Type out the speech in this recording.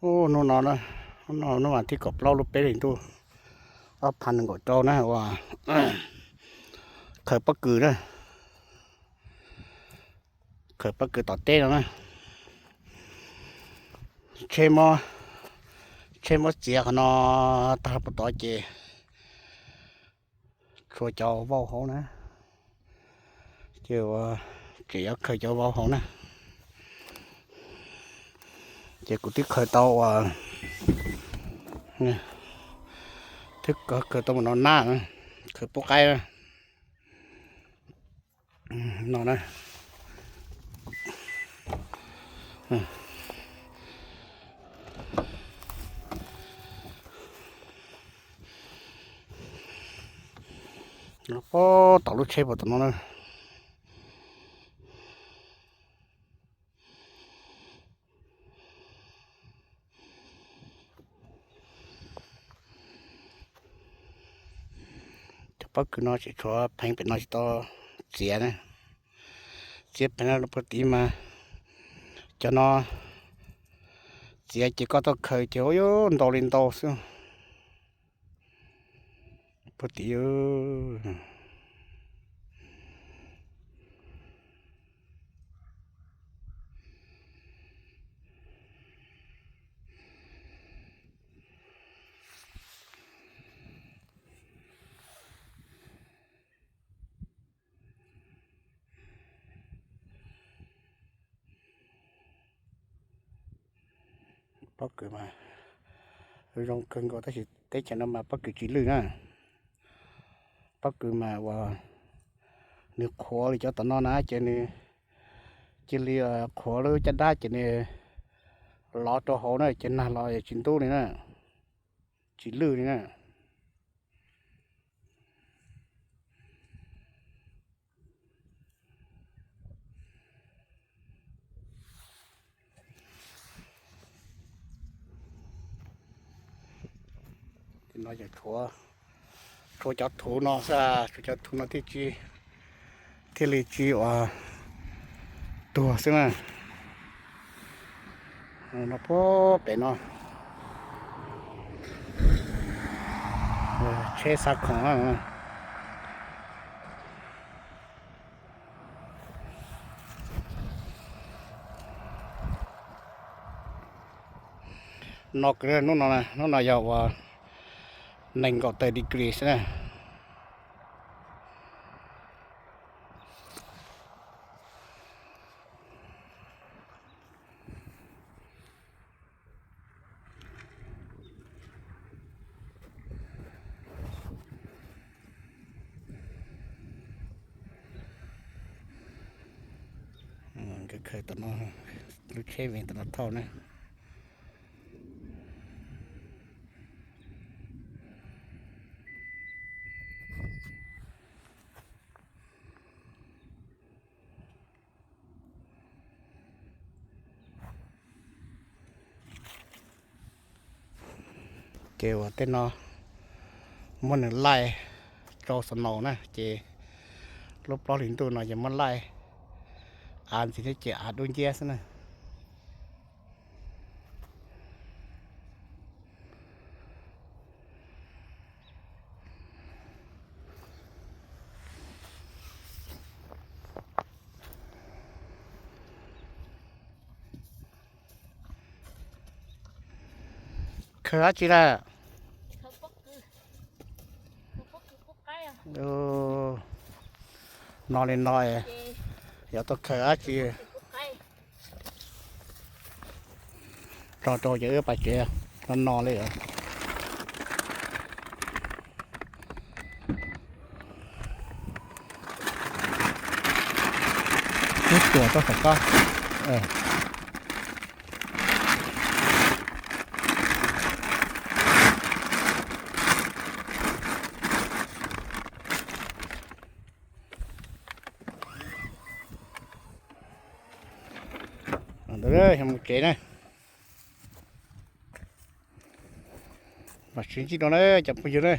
Hnub no, hnub no hnub vas thib kaum plaub lub peb hlis ntuj ob phav nees nkaum rau na, uas khaws pob kws na, khaws pob kws tom teb no na. Tsheb, tsheb muab txiav qhov no tag puag tod ces tshuav cov vau hauv na, ces ua tseem yuav khaws cov vau hauv na. Ces kuv twb khaws tau uas, twb khaws tau mus no na, khaws pub qaib no na. Puag tom lub tsheb puag tom no na. Cov pob kws no tseem tshuav pheev pem no tsis tau txiav na. Txiav pheev no puag tid mas cov no txiav ces koj tau khaws ces ua yuav ntau li ntau xwb. Puag tid Pob kws mas zoo kawg nkaus tab sis teb chaws no mas pob kws tsis lwj na. Pob kws mas uas nws qhuav li cov tom no na ces nws cia li qhuav lub caj dab ces nws lov rau hauv na ces nag los tsis ntub li na, tsis lwj li na. No yog tshuav cov thuv no xwb, tshuav cov thuv no thiaj tsis, thiaj li tsis uas tuag xwb na. No puag pem no tsheb xa khoom na. No kwv hnub no, hnub no yog uas nees nkaum tawm degree xwb na. Nkawd khaws tom no, lub tsheb vees tom no thauj na. Ces uas tej no muab nws laij rau snow na, ces lub plaub hlis ntuj no ces muab laij av ntxiv thiab ces av dub nciab xwb na. Khaws dab tsi lawm? No li no, yog tau khaws dab tsi? Tso rau ces wb pais tsev no no li. Ub, tuam tau tom koj. Ntawd yog mus tsev na. Mam sib ntsib dua na cov phooj ywg na.